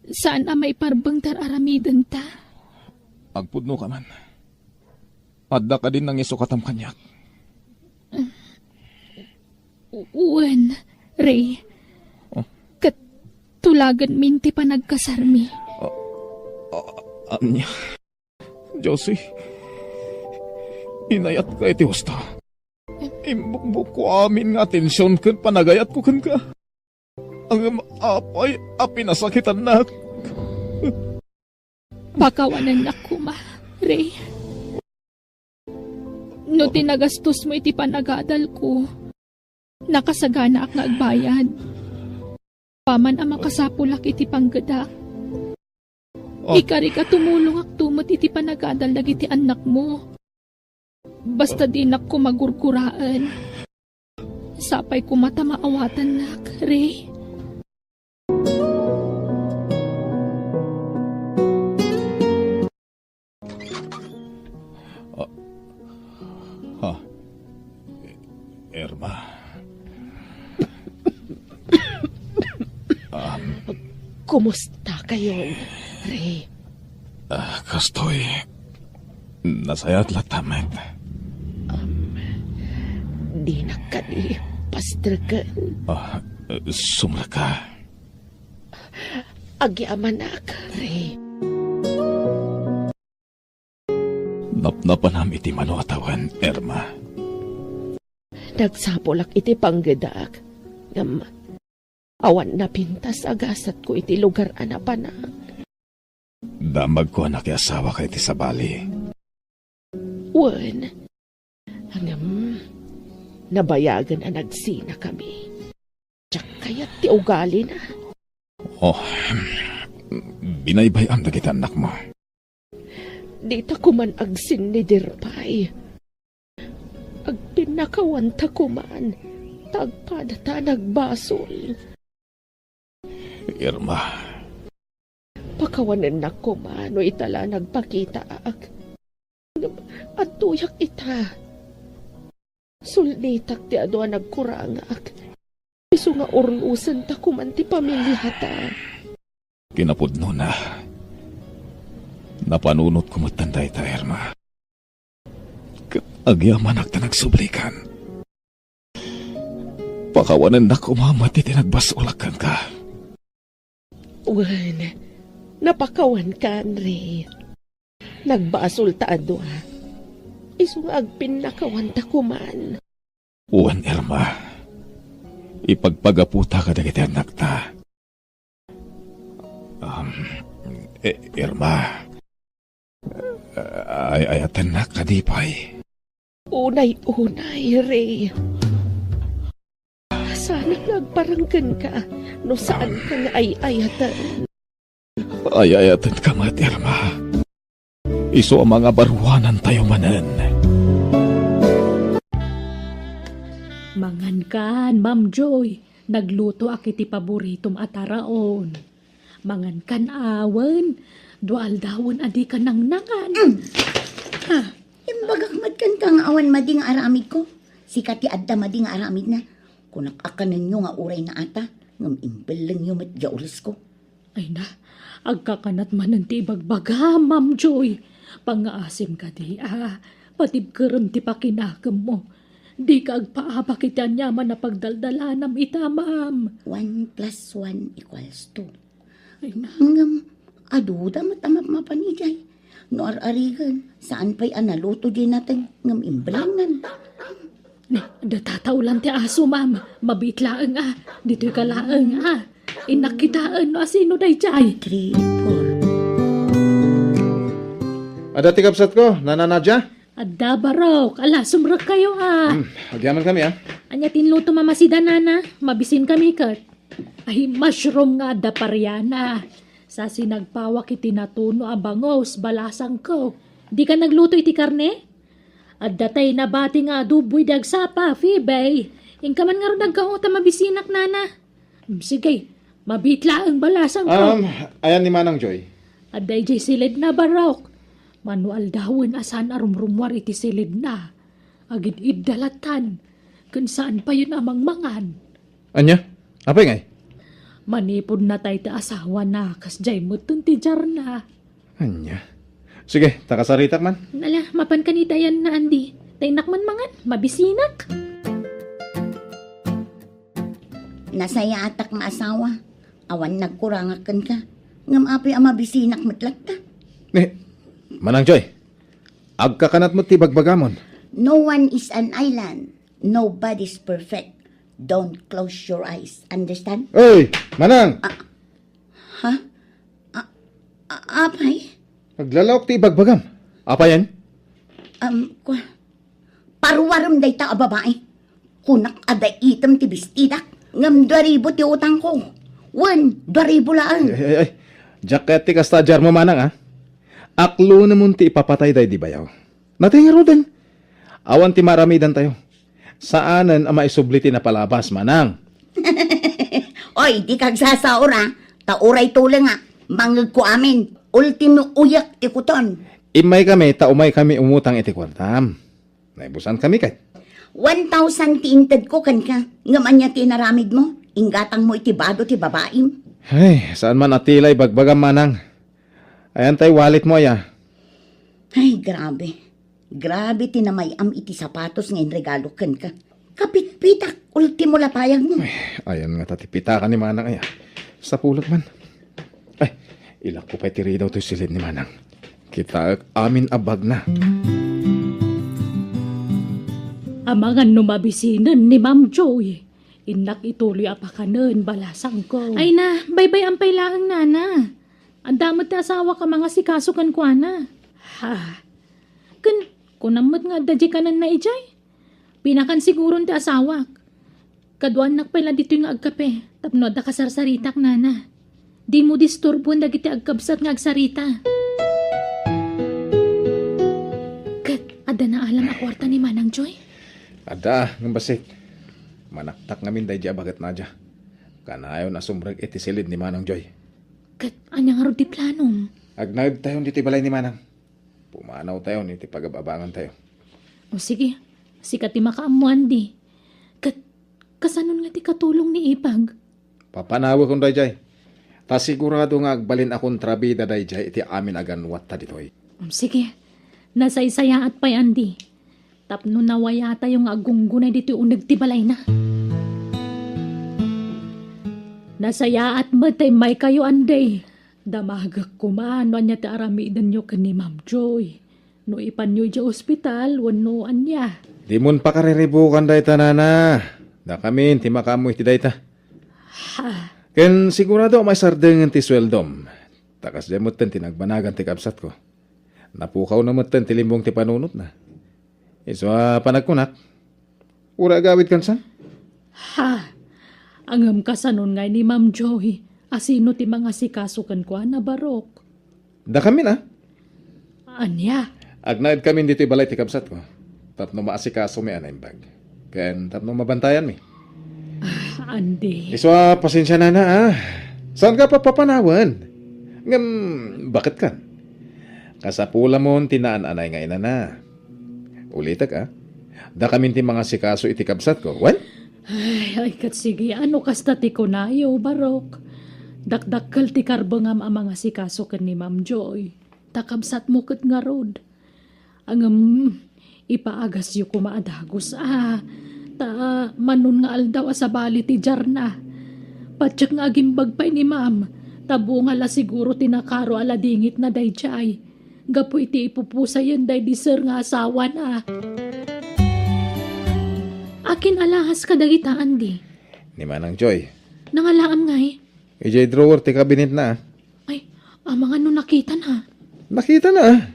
Saan a maiparbeng ti ar-aramidenta. Agpudnoka man. Adda kadin nangisukatam kaniak? U-, wen, Ray. Oh. Ket tulagenmin ti panagkasarmi. Ah, ah, ania? Josie, inayatka iti husto. Imbukbukko amin nga atension ken panagayatko kenka. Ngem apay a pinasakitannak? Pakawanennak koma, Ray. No ti nagastosmo iti panagadalko, nakasaganaak nga agbayad. Apaman a makasapulak iti panggedak. Oh. Ikarik a tumulongakto met iti panagadal dagiti annakmo. Basta dinak koma gurguraen. Sapay koma ta maawatannak, Ray. Ah, ha? Irma. Um, Kumusta kayon, Ray? Ah, kastoy, nasayaat latta met. Um, dinak kadi pastreken. Ah, sumrek ka. Agyamanak, Ray. Napnapanam iti mano a tawen, Irma. Nagsapulak iti panggedak, ngem awan napintas a gasatko iti lugar a napanak. Damagko a nakiasawaka iti sabali. Wen, ngem nabayagen a nagsinakami. Diak kayat ti ugalina. Oh, binaybay-am dagiti annakmo. Dita koman agsinnider pay. Agpinnakawanta koman, ta agpadata a nagbasol. Irma. Pakawanennak koma no ita la nagpakitaak. Ngem adtoyak ita. Sulnitak ti adu a nagkurangak. Isu nga urnosenta koman ti pamiliata. Kinapudnona, napanunotko metten dayta, Irma. Ket agyamanak ta nagsublikan. Pakawanennak koma met iti nagbasolak kenka. Wen, napakawankan, Ray. Nagbasol ta a dua. Isu nga agpinnakawanta koman. Wen, Irma, ipagpagaputa kadagiti annakta. Um, I-, Irma, ay-ayatennak kadi pay? Unay-unay, Ray. Saanak nga agparang kenka no saanka nga ay-ayaten. Ay-ayatenka met, Irma. Isu a mangabaruanantayo manen. Mangankan, Ma'am Joy. Naglutoak iti paboritom a taraon. Mangankan awen, dua aldawen a dika nangnangan. Mm. Ha? Imbagak met kenka nga awan madi nga aramidko. Sika ti adda madi nga aramidna. Kunak a kanenyo nga uray naata, ngem imbellengyo met diay oresko. Ay na, agkakanat manen ti ibagbagam, Ma'am Joy. Pangngaasim kadi a patibkerem ti pakinakemmo. Dika agpaabak iti aniaman a pagdaldalanam ita, ma'am. One plus one equals two. Ay, na. Ngem, aduda met a mapmapan idiay. No ar-arigen, saan pay a naluto diay nateng ngem imbelengen. Ne, adda tataulan ti aso, ma'am. Mabiit laeng a. Ditoy ka laeng a. Innak kitaen no asino daydiay. Three, four. Adda ti kabsatko, Nana Nadia? Adda, Barok. Ala, sumrekkayo a. Hmm, agyamankami a. Ania ti inlutom a masida, Nana? Mabisinkami ket. Ay, mushroom nga adda pariana. Sa sinagpawak iti natuno a bangus, balasangko. Dika nagluto iti karne? Adda tay nabati nga adobo idi agsapa, Phoebe. Inka man ngarud agkao ta mabisinak, Nana. Mm, sige, mabiit laeng balasangko. Um, ayan ni Manang Joy. Adda idiay silidna, Barok. Mano aldawen a saan a rumrumuar iti silidna. Agid-idda latan, ken saan payen a mangmangan. Ania? Apay ngay? Manipud natay ti asawana, kasdiay metten ti diarna. Ania? Sige, ta kasaritak man. Ala, mapan kanita yan na, Andy. Ta innak man mangan, mabisinak. Nasayaatak nga asawa. Awan nagkurangak kenka. Ngem apay a mabisinak met latta? Ni, Manang Joy, agkakanat met ti bagbagamon. No one is an island. Nobody's perfect. Don't close your eyes. Understand? Oy, Manang! Ah, ha? Ah, ah, apay? Naglalaok ti ibagbagam. Apayen? Um, kwa-, paruarem dayta a babai. Kunak a daitem ti bistidak. Ngem dua ribu ti utangko. Wen, dua ribu laeng. Ay, ay, ay. Diak ket ti kasta a diarmo, Manang, a. Aklonemon ti ipapatay daydi bayaw. Natay ngaruden. Awan ti maaramidantayo. Saanen a maisubli ti napalabas, Manang. Oy, dika agsasaur a. Ta uray tuleng a. Mangngegko amin. Ultimo uyak ti kuton. Immaykami ta umaykami umutang iti kuartam. Naibusankami ket. One thousand ti intedko kenka. Ngem ania ti inaramidmo? Inggatangmo iti bado ti babaim. Ay, saan man a tila ibagbagam, Manang. Ayan tay walletmo aya. Ay, grabe. Grabe ti namay-am iti sapatos nga inregalo kenka. Kapitpitak, ultimo la payagmo. Ay, ayan ngata ti pitaka ni Manang aya. Sapulek man. Ay, ilakko pay ti ridaw toy silid ni Manang. Kitaek amin a bagna. Amangan no mabisinen ni Ma'am Joy. Innak ituloy a pakanen, balasangko. Ay na, baybay-am pay laeng, Nana. Adda met ti asawak a mangasikaso kenkuana. Ha? Ken, kunam met nga adda diay kanenna idiay? Pinakan siguron ti asawak. Kaduanak pay la ditoy nga agkape, tapno adda kasarsaritak, Nana. Dimo disturboen dagiti agkabsat nga agsarita. Ket, adda naalam a kuarta ni Manang Joy? Adda, ngem bassit. Manaktak ngamin daydi a baket Nadia. Kanayon a sumrek iti silid ni Manang Joy. Ket, ania ngarud ti planom? Agnaedtayon ditoy balay ni Manang. Pumanawtayon iti pagab-abangantayo. O sige, sika ti makaammo, Andy. Ket, kasanon nga ti katulong ni Ipag? Papanawekon daydiay. Ta sigurado nga agbalin a kontrabida daydiay iti amin a ganwatta ditoy. Um, sige. Nasaysayaat pay, Andy. Tapno nawayatayo nga aggunggunay ditoy uneg ti balayna. Nasayaat met ta immaykayo, Andy. Damagek koma no ania ti aramidenyo ken ni Ma'am Joy. No ipanyo idiay ospital wenno ania. Dimon pakariribukan dayta, Nana. Dakamin ti makaammo iti dayta. Ha? Ken sigurado a maisardengen ti sueldom. Ta kasdiay metten ti nagbanagan ti kabsatko. Napukawna metten ti limbong ti panunotna. Isu a panagkunak, uray agawidkan san? Ha? Ngem kasanon ngay ni Ma'am Joy a sino ti mangasikaso kenkuana, Barok? Dakamin a. Ania? Agnaedkamin ditoy balay ti kabsatko. Tapno maasikasomi a naimbag. Ken tapno mabantayanmi. Ah, Andy. Isu a, pasensia, Nana, a. Saanka papapanawen? Ngem, baket kan? Kasapulamon ti naan-anay nga inana. Ulitek, a. Dakamin ti mangasikaso iti kabsatko. Wen? Ay, ay, ket sige, ano kasta ti kunayo, Barok? Dakdakkel ti karbengam a mangasikaso ken ni Ma'am Joy. Ta kabsatmo ket ngarud. Ngem, Ipaagasyo koma a dagus a, ta manon nga aldaw a sabali ti diarna. Patiek nga agimbag pay ni Ma'am, ta bunga la siguro ti nakaro a ladingitna daydiay, gapu iti ipupusayen daydi sir nga asawana. Akin alahas kadagita, Andy? Ni Manang Joy. Nangalaam ngay? Idiay drawer ti kabinetna. Ay, amangan no nakitana. Nakitana.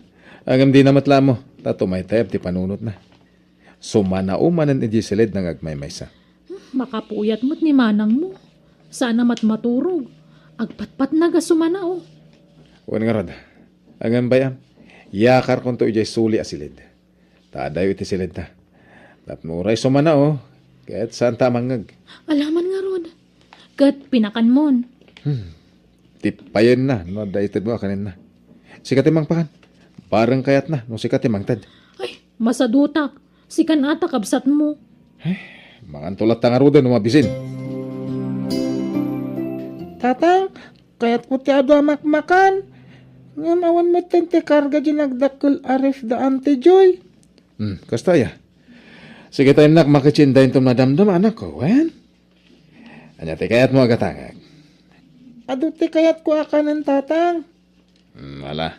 Ngem dina met la ammo, ta tumaytayab ti panunotna. Sumanao manen idiay siledna nga agmaymaysa. Hmm, makapuyat met ni manangmo. Saan a matmaturog. Agpatpatnag a sumanao. Wen ngarud. Ngem bay-am, yakarkonto idiay suli a siled. Ta adayo iti siledna. Tapno uray sumanao, ket saanta a mangngeg. Alaman ngarud. Ket pinakanmon. Hmm. Tippayenna no adda itedmo a kanenna. Sika ti mangpakan. Bareng kayatna no sika ti mangted. Ay, masadutak. Sikan ata kabsatmo. Eh, manganto latta ngaruden no mabisin. Tatang, kayatko ti adu a makmakan. Ngem awan metten ti karga diay nagdakkel a ref da Auntie Joy. Hmm, kasta aya. Sige ta, innak, maketsin dayton madamdama, anakko, wen? Ania ti kayatmo a gatangek? Adu ti kayatko a kanen, Tatang. Hmm, ala.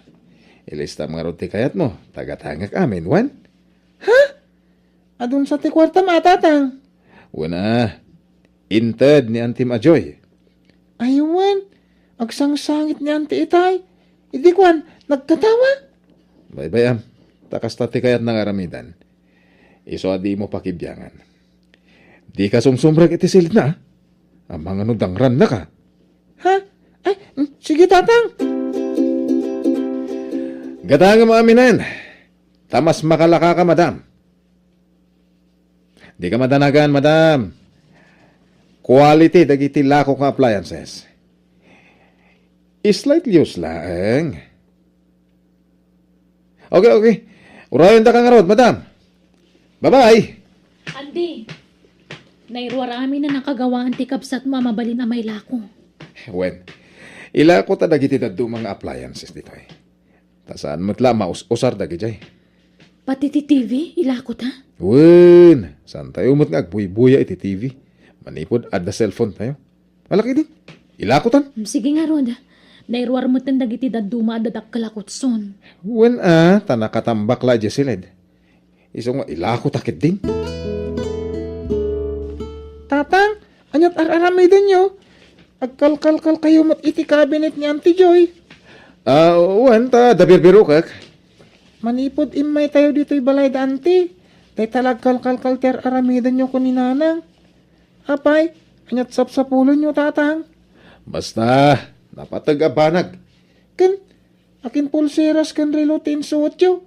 Ilistam ngarud ti kayatmo, ta gatangek amin, wen? Ha? Adun sa ti kuartam a, Tatang? Wen a, inted ni Antim a Joy. Ay wen, agsangsangit ni Anti itay. Idi kuan, nagkatawa? Baybay-am, ta kasta ti kayatna nga aramiden. Isu a dimo pakibiangan. Dika sumsumrek iti siledna, a? Amangan no dangrannaka. Ha? Ay, mm, sige, Tatang. Gatangem aminen, ta mas makalakaka, madam. Dika madanagan, madam. Quality dagiti lakok nga appliances. Slight use laeng. Okay, okay. Urayendaka ngarud, madam. Bye-bye. Andy, nairuar amin a nakagawaan ti kabsatmo a mabalin a mailako. Wen, ilako ta dagiti dadduma nga appliances ditoy. Ta saan met la maus-usar dagidiay. Pati ti T V, ilako ta? Wen, saantayo met nga agbuybuya iti T V. Manipud adda cellphone tayo. Ala ketdin, ilakotan. Mm, sige ngarud. Nairuar metten dagiti dadduma a dadakkel a kutson. Wen a, ta nakatambak la idiay siled. Isu nga ilako ta ketdin. Tatang, aniat ar-aramidenyo? Agkalkalkalkayo met iti cabinet ni Auntie Joy. Ah, wen, ta adda birbirokek. Manipud immaytayo ditoy balay da Auntie, dayta la agkalkalkal ti ar-aramidenyo ken ni Nanang. Apay, aniat sapsapulenyo, Tatang? Basta, napateg a banag. Ken, akin pulseras ken relo ti insuotyo?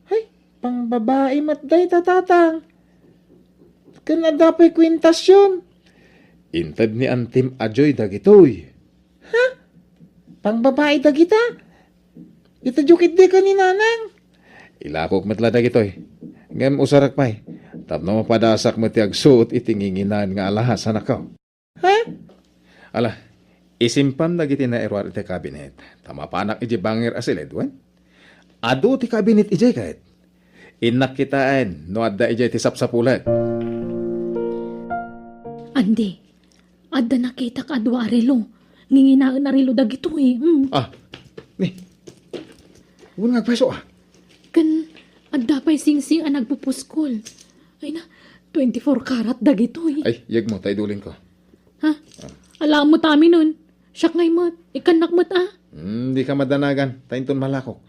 Hay, pangbabai met dayta, Tatang. Ken adda pay kuentasyon. Inted ni Antim a Joy dagitoy. Ha? Pangbabai dagita? Itedyo ketdi ken ni Nanang. Ilakok met la dagitoy. Ngem usarek pay, tapno mapadasak met ti agsuot iti nginginaen nga alahas, anakko. Ha? Ala, isimpam dagiti nairuar iti kabinet, ta mapanak idiay bangir a siled, wen? Adu ti kabinet idiay ket. Innak kitaen no adda idiay ti sapsapulek. Andy, adda nakitak a dua a relo. Nginginaen a relo dagitoy. Mm. Ah, ni. Wen nga agpayso, ah. Ken adda pay singsing a nagpupuskol. Ay na, twenty-four karat dagitoy. Ay, yegmo, ta idulinko. Ha? Ah. Ala met aminen. Siak ngay met. Ikkannak met, ah. Hmm, dika madanagan. Ta inton malakok,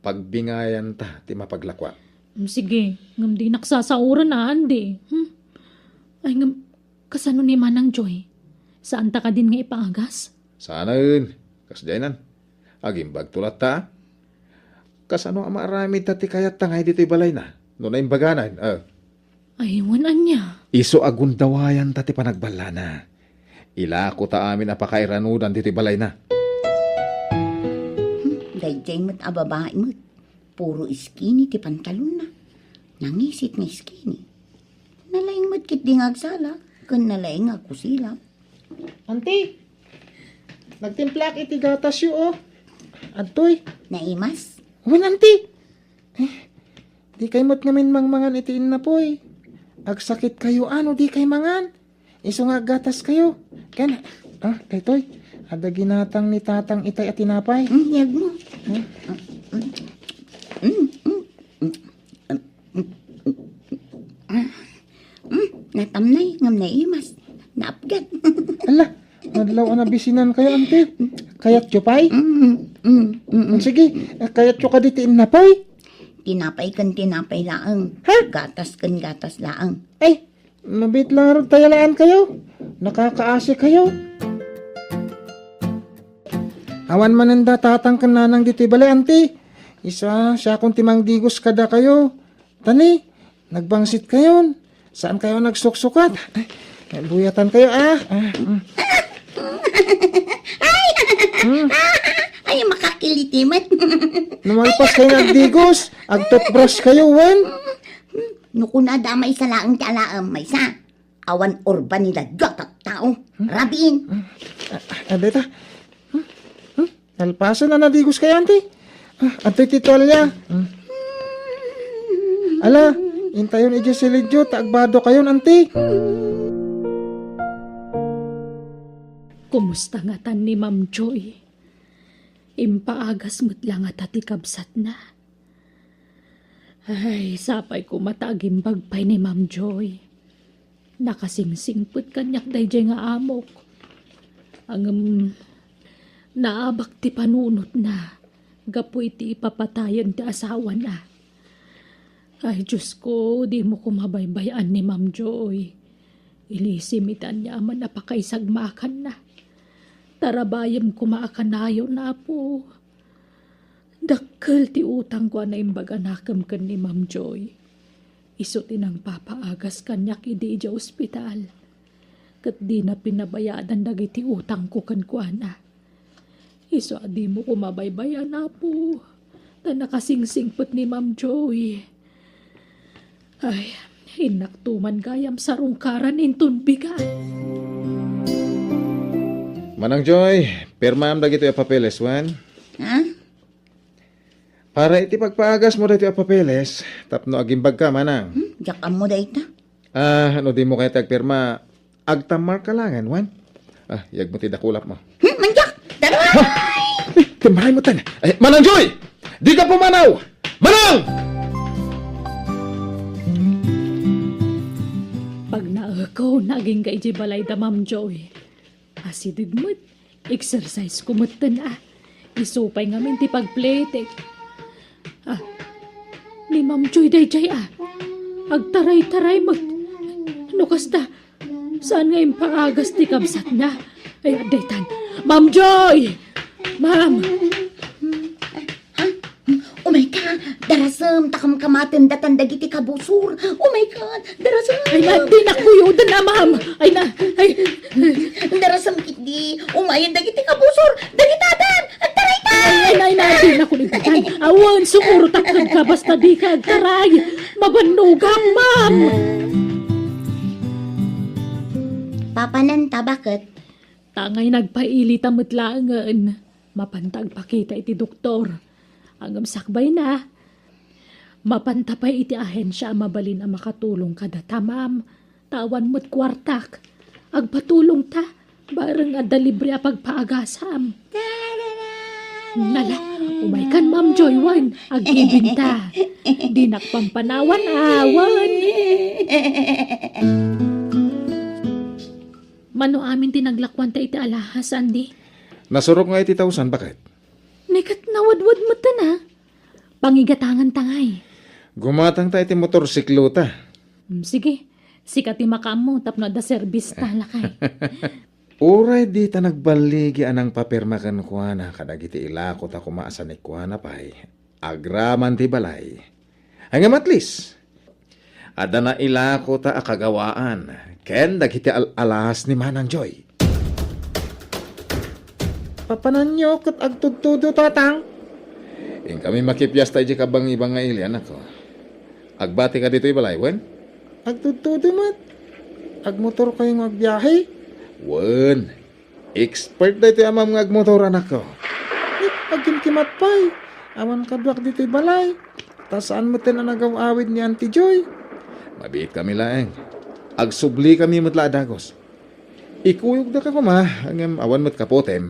pagbingayanta ti mapaglakuak. Hmm, sige. Ngem dinak sasaoren, ah, Andy. Hmm? Ay, ngem, kasano ni Manang Joy? Saanta kadin nga ipaagas? Saanen. Kasdiaynan. Agimbagto latta, ah. Kasano a maaramidta ti kayatta ngay ditoy balayna? No naimbaganan, ah. Ay, wen ania? Isu a gundawayanta ti panagballana. Ilako ta amin a pakairanudan ditoy balayna. Hmm, daydiay met a babai met. Puro skinny ti pantalonna. Nangisit nga skinny. Nalaing met ketdi nga agsala, ken nalaing nga agkusilap. Auntie, nagtimplaak iti gatasyo, oh. Adtoy. Naimas? Wen, Auntie. Eh, Dikay met ngamin mangmangan iti innapoy. Agsakitkayo a no dikay mangan. Isu nga aggataskayo. Ken, ah, daytoy. Adda ginatang ni Tatang itay a tinapay. Mm, yagmo. Hmm? Mm, mm, mm, mm, mm, mm, mm, natamnay, ngem naimas. Naapgan. Ala, madlaw a nabisinankayo, anti. Kayatyo pay? Mm, mm, mm, mm. Sige, kayatyo kadi ti innapoy? Tinapay ken tinapay laeng. Ha? Gatas ken gatas laeng. Ay, mabit lang rod tayalaan kayo. Nakakaasi kayo. Awan manen da Tatang ken Nanang ditoy balay, anti. Isa, siakon ti mangdigos kada kayo. Tani, nagbangsit kayon. Saan kayo nagsuksukat? Ay, luyatan kayo, ah. Ah, mm. Ay! Hmm? Ay, makakiliti met. Numalpas kayo nagdigos. Agtutbrush kayo, wen? No kuna da maysa laeng ti alaem, maysa. Awan urban ni dadua tattao. Hmm? Rabiin. Hmm? Ah, ah, deta. Hmm? Hmm? Nalpasen a nadigos kayo, anti? Ah, antoy ti tualya? Hmm. Ala, intayon idiay silidyo, ta agbado kayon, anti. Kumusta ngatan ni Ma'am Joy? Impaagas met la ngata ti kabsatna? Ay, sapay koma ta agimbag pay ni Ma'am Joy. Nakasingsingpet kaniak daydiay nga amok. Ngem, naabak ti panunotna gapu iti ipapatayen ti asawana. Ay, Diosko, dimo koma baybay-an ni Ma'am Joy. Ilisim iti aniaman a pakaisagmakanna. Tarabayem koma a kanayon, Apo. Dakkel ti utangko a naimbag a nakem ken ni Ma'am Joy. Isu ti nangpapaagas kaniak idi idiay ospital. Ket dina pinabayadan dagiti utangko kenkuana. Isu a dimo koma baybay-an, Apo. Ta nakasingsingpet ni Ma'am Joy. Ay, innakto man gayam sarungkaran inton bigat. Manang Joy, pirmaam dagitoy a papeles, wen? Ha? Para iti pagpaagasmo daytoy a papeles, tapno agimbagka, manang. Hmm? Diak ammo dayta. Ah, no dimo kayat agpirma, agtammarka laengen, wen? Ah, yagmo ti dakulapmo. Hmm, mandiak! Tara! Ha? Ay, timmaray mo tan. Ay, Manang Joy! Dika pumanaw! Manang! Pagnaeko, nagingga idiay balay da Ma'am Joy. Asideg met, exercise ko metten a. Isu pay ngamin ti pagpletek. Ah, ni Ma'am Joy daydiay a. Agtaray-taray met. No kasta, saan nga impaagas ti kabsatna? Ay, daytan. Ma'am Joy! Ma'am! Ha? Umay ka, darasem, ta kamkamaten datan dagiti kabusor. Oh my God, darasem. Ay na, di nakuyodan na, ma'am. Ay na, ay. Darasem, kitdi, umayen dagiti kabusor. Dagitadan, agtaraytan. Ay, ay, ay, na, di nakulitan. Awan, sumurotak ka, basta di ka agtaray. Mabannogak, ma'am. Papanan ta, baket? Tangay nagpailita met laengen. Mapanta agpakita iti doktor. Ngem sakbayna, mapanta pay iti ahensia a mabalin a makatulong kadata, ma'am. Ta awan met kuartak. Agpatulongta, bareng adda libre a pagpaagasam. Nala, umaykan, Ma'am Joy, wen, agkibinta. Dinak pampanawan, awan. Mano amin ti naglakuanta iti alahas, Andy? Nasurok nga iti tausan, baket. Ni ket nawadwad metten a. Pangigatangan ta ngay. Gumatang ta iti motorsiklota. Mm, sige. Sika ti makaammo tapno adda serbis ta, lakay. Uray dita nagballigi a nangpapirma kenkuana kadagiti ilako ta koma a sanikuana pay, agraman ti balay. Ngem at least, adda nailako ta a kagawaan ken dagiti al-alas ni Manang Joy. Papananyo ket agtudtudo, Tatang? Inkami makipias ta idiay kabangibang nga ili, anakko. Agbati ka ditoy balay, wen? Agtudtudo met. Agmotor kayo nga agbiahe? Wen. Expert daytoy amam nga agmotor, anakko. Eh, agkimkimat pay. Awan kaduak ditoy balay. Ta saan metten a nagaw-awid ni Auntie Joy. Mabiitkami laeng. Agsublikami met la a dagus. Ikuyogdaka koma, ngem awan met kaputem.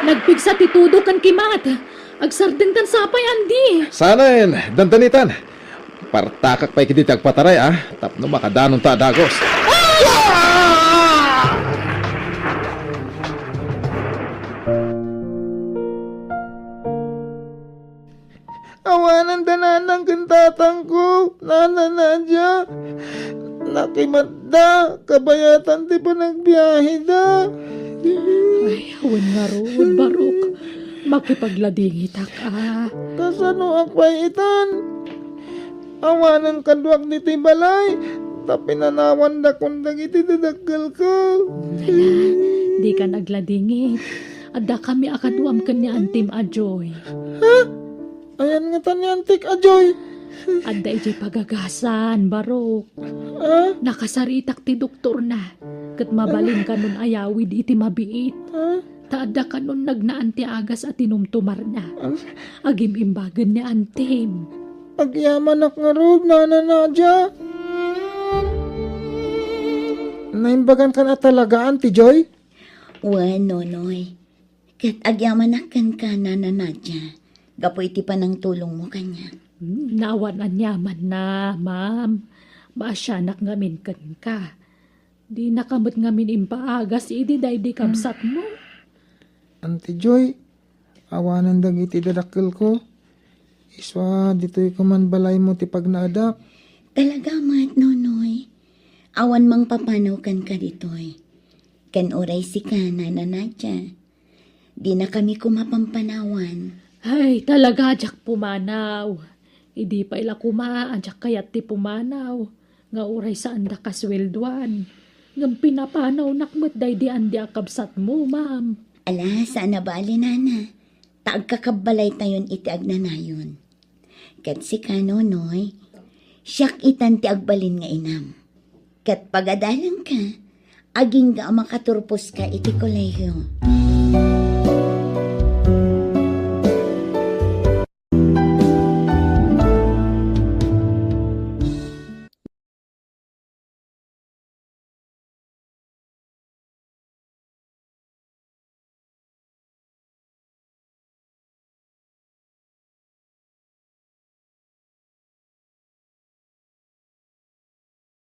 Nagpigsa ti tudo ken kimat. Agsardengtan sa pay, Andy. Saanen, dandanitan. Partakak pay ketdi ti agpataray, a, tapno makadanonta a dagus. Awanen da nanang ken tatangko, Nana Nadia. Nakimatda, kabayatan ti panagbiaheda. Ay, awan ngarud, Barok. Makipagladingitak, a. Kasanoak pay itan? Awanen kaduak ditoy balay, ta pinanawandakon dagiti dadakkelko. Nana, dikan agladingit. Addakami a kaduam ken ni Antim a Joy. Ha? Ayan ngata ni Antik a Joy? Adda idiay pagagasan, Barok. Ah? Nakasaritak ti doktorna, ket mabalin kanon ayawid iti mabiit. Ah? Ta adda kanon nagnaan ti agas a tinumtumarna. Ah? Agim-imbagen ni Antim. Agyamanak ngarud, Nana Nadia. Naimbagankan a talagaan ti Joy? Wen, Nonoy. Ket agyamanak kenka, Nana Nadia, gapu iti panangtulongmo kaniak. Hmm, awan aniamanna, ma'am. Maasianak ngamin kenka. Dinaka met ngamin impaagas idi daydi kabsatmo. Auntie Joy, awanen dagiti dadakkelko. Isua, ditoy koman balaymo ti pagnaedak. Talaga met, Nonoy. Awan mangpapanaw kenka ditoy. Ken uray sika, Nana Nadia. Dinakami koma pampanawan. Ay, talaga, diak pumanaw. Idi pay la koma, a diak kayat ti pumanaw, nga uray saandak a sueldoan. Ngem pinapanawnak met daydi Andy a kabsatmo, ma'am. Ala, saan a bale, Nana. Ta agkakabbalaytayon iti agnanayon. Ket sika, Nonoy, siak itan ti agbalin nga inam. Ket pagadalangka, agingga a makaturposka iti kolehio.